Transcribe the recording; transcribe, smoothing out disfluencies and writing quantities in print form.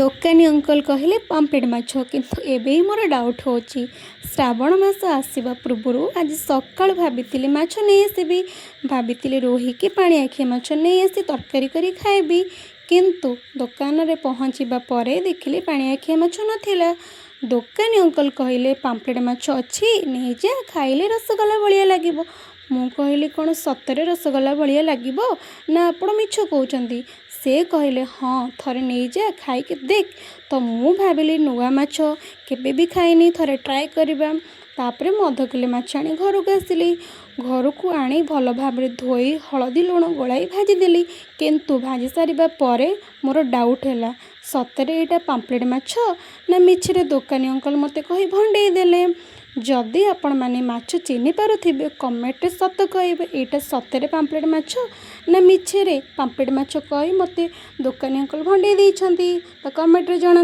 ଦୋକାନୀ ଅଙ୍କଲ କହିଲେ ପାମ୍ପଲେଟ୍ ମାଛ। କିନ୍ତୁ ଏବେ ହିଁ ମୋର ଡାଉଟ୍ ହେଉଛି। ଶ୍ରାବଣ ମାସ ଆସିବା ପୂର୍ବରୁ ଆଜି ସକାଳୁ ଭାବିଥିଲି ମାଛ ନେଇ ଆସିବି। ଭାବିଥିଲି ରୋହି କି ପାଣିଆଖିଆ ମାଛ ନେଇ ଆସି ତରକାରୀ କରି ଖାଇବି। କିନ୍ତୁ ଦୋକାନରେ ପହଞ୍ଚିବା ପରେ ଦେଖିଲି ପାଣିଆଖିଆ ମାଛ ନଥିଲା। ଦୋକାନୀ ଅଙ୍କଲ କହିଲେ, ପାମ୍ପଲେଟ୍ ମାଛ ଅଛି, ନେଇଯା, ଖାଇଲେ ରସଗୋଲା ଭଳିଆ ଲାଗିବ। ମୁଁ କହିଲି, କ'ଣ ସତରେ ରସଗୋଲା ଭଳିଆ ଲାଗିବ ନା ଆପଣ ମିଛ କହୁଛନ୍ତି? ସେ କହିଲେ, ହଁ, ଥରେ ନେଇଯା, ଖାଇକି ଦେଖ। ତ ମୁଁ ଭାବିଲି ନୂଆ ମାଛ, କେବେ ବି ଖାଇନି, ଥରେ ଟ୍ରାଏ କରିବା। ତାପରେ ମୁଁ 0.5 କିଲୋ ମାଛ ଆଣି ଘରକୁ ଆସିଲି। ଘରକୁ ଆଣି ଭଲ ଭାବରେ ଧୋଇ, ହଳଦୀ ଲୁଣ ଗୋଳାଇ ଭାଜିଦେଲି। କିନ୍ତୁ ଭାଜି ସାରିବା ପରେ ମୋର ଡାଉଟ୍ ହେଲା, ସତରେ ଏଇଟା ପାମ୍ପଲେଟ୍ ମାଛ ନା ମିଛରେ ଦୋକାନୀ ଅଙ୍କଲ ମୋତେ କହି ଭଣ୍ଡେଇ ଦେଲେ? ଯଦି ଆପଣମାନେ ମାଛ ଚିହ୍ନି ପାରୁଥିବେ, କମେଣ୍ଟରେ ସତ କହିବେ, ଏଇଟା ସତରେ ପାମ୍ପଲେଟ୍ ମାଛ ନା ମିଛରେ ପାମ୍ପଲେଟ୍ ମାଛ କହି ମୋତେ ଦୋକାନୀ ଅଙ୍କଲ ଭଣ୍ଡେଇ ଦେଇଛନ୍ତି। ତ କମେଣ୍ଟରେ ଜଣାନ୍ତୁ।